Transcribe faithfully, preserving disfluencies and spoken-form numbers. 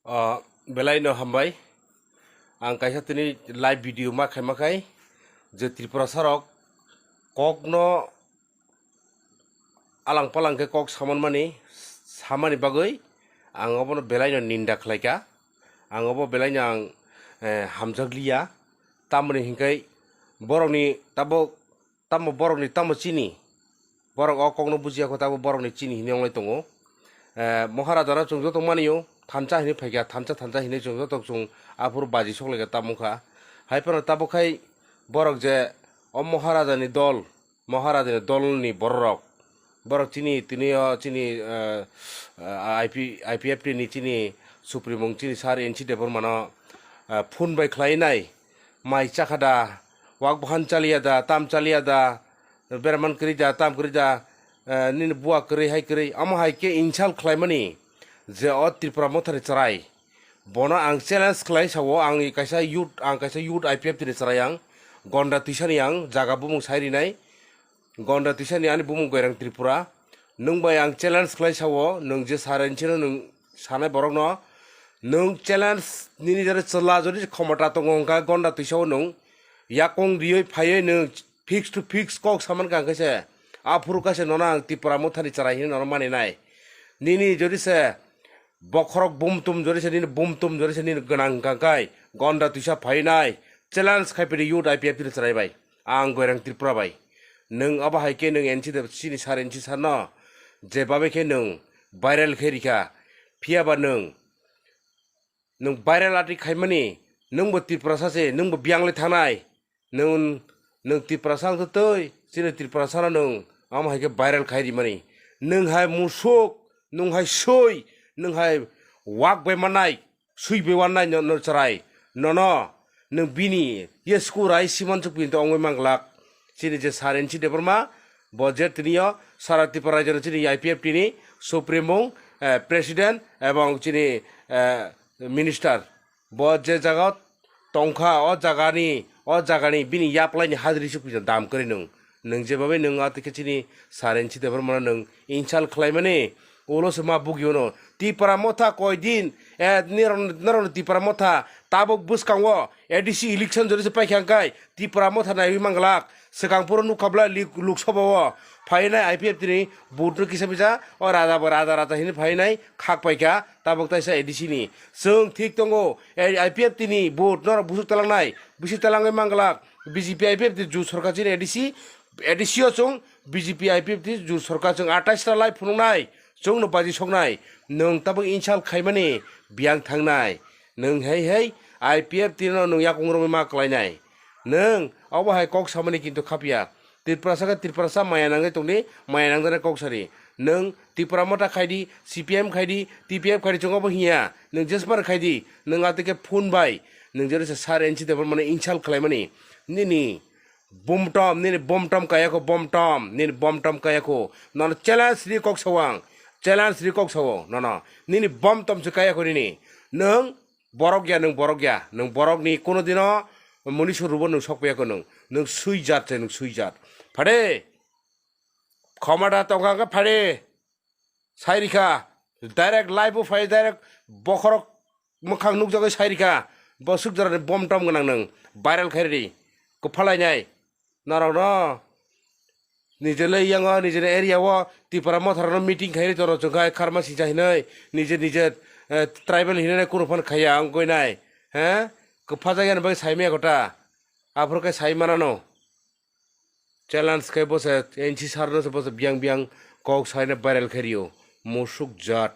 O, belai no hambai. Ang kaisa tini live video ma khaima khai je Tripura sarok kokno alang palang khe kok saman mani, samani bagwi ang obono belai no ninda khlai kha. Ang obo belai no ang, eh, hamjak liya. Tamoni hinkhai borokni tabuk tamo borokni tamo chini, borok o kokno bujiya kho, tabuk borokni chini hinwi wnglai tongo. Eh, Maharajano chwng joto manio, thansa hinwi phaikha, thansa thansa hinwi chwng joto chwng aphuru baji soklaikha tamo wngkha. Hai phano tabuk khai borok je o Maharajani dol, Maharajani dolni bororok, borok chini tini o chini, eh, eh, I P, I P F T ni chini suprimung chini sir N C Debbarmano, eh, phone bai khlainai, mai chakha da, wak bahan chaliya da, tam chaliya da, beraman kwrwi da, tam kwrwi da, eh, nini buwa kwrwi hai kwrwi, omo hai khe insult khlaimani je o Tripura Mothani chwrai. Bono ang challenge khlai sao, ang kaisa youth, ang kaisa youth I P F T ni chwrai ang, gonda twisani ang jaga bumung sai rinai, gonda twisani ani bumung Goirang Tripura. Nwng bai ang challenge khlai sao, nwng je sir N C no nwng sanai borokno, nwng challenge nini jare chwla jodi khomota tongo hwnkha gonda twisao nwng yakung riwi phaiwi nwng fix to fix kok saman kha hwnkhe se aphuru kaisa nono ang Tripura Mothani chwrai hinwi nono maninai. Nini jodi se bokhorok bumtum jodi se nini bumtum jodi se nini gwnang hwnkha khai gonda twisa phainai challenge khai pidi youth I P F T ni chwrai bai. Ang Goirang Tripura bai. Nwng abo hai khe nwng N C Deb-, chini sir N C sir no je babe khe nwng viral khe rikha. Phiya ba nwng, nwng viral ati khaimani, nwng bo Tripura sa se, nwng bo biyang le thanai. Nwng, nwng Tiprasa wngtwi twi, chini Tiprasano nwng omo hai khe viral khai rimani. Nwng hai musuk, nwng hai sui, nwng hai wak bai mannai, sui bai wannai no, no chwrai. Nono, nwng bini yesku rai siman chuk pinto ongwi manglak. Chini je sir N C Debbarma, bo je tini o sara Tripura rajyo ni chini I P F T ni supremung, eh, president ebong chini, eh, minister. Bo je jaga o tongkha, o jagani, o jagani bini yaplaini hajri sukphi dam kwrwi nwng. Nwng jebabe nwng a twi khe chini sir N C Debbarmano nwng insult khlaimani, ulo se ma bugio no. Tipra Motha koidin, eh, nirok, norokni Tipra Motha tabuk bwskango A D C election jori se paikha hwnkhe Tipra Motha naiwi manglak. Swkang phuru nukha bwlai lik-, Lok Sabha o phainai I P F T ni vote no kisa misa o raja bo raja raja hinwi phainai khak paikha. Tabuk taisa A D C ni. Chwng thik tongo, eh, I P F T ni vote norok busuk talangnai, bisi talangwi manglak. B J P I P F T jut sorkar chini A D C, A D C o chwng B J P I P F T jut sorkar chwng atais ta lai phunuknai, chwngno baji soknai. Nwng tabuk insult khaimani biyang thangnai. Nwng hei hei I P F T no nwng yakung romwi ma kwlainai. Nwng obo hai kok samani kintu khapya. Tiprasa khe Tiprasa maya nangwi tongdi, maya nangjaknai kok sari. Nwng Tipra Motha khaidi, C P M khaidi, T P F khaidi chwng obo hiya. Nwng jesmar khaidi, nwng atwi khe phone bai. Nwng jero se sir N C Debbarmano insult khlaimani. Nini bomtom, nini bomtom kayakho bomtom, nini bomtom kayakho. Nono challenge ri kok sawang, challenge ri kok sawo nono. Nini bomtom se kayakho nini. Nwng Borok ya, nwng borok ya, nwng borokni kono dino muni surubo nwng sokpaya ko nwng, nwng sui jat se, nwng sui jat. Phade, khomata tongkha khe phade, sai rikha, direct live o phai, direct bokhorok mwkhang nukjagwi sai rikha, bo suk jorani bomtom gwnang nwng, viral khairidi, kwphalainai. Norokno nijele yango nijele area o Tipra Motharokno meeting khairi toro chwngkhai kharma singcha hinwi nije nije, eh, tribal hinwi kunu phano khaiya wngwi nai, he? Kwphajakya ni bagwi saimaya kota. Aphuru khe sai manano. Challenge khe bose N C sir no se bose biyang biyang kok saina viral khairiyo. Musuk jat.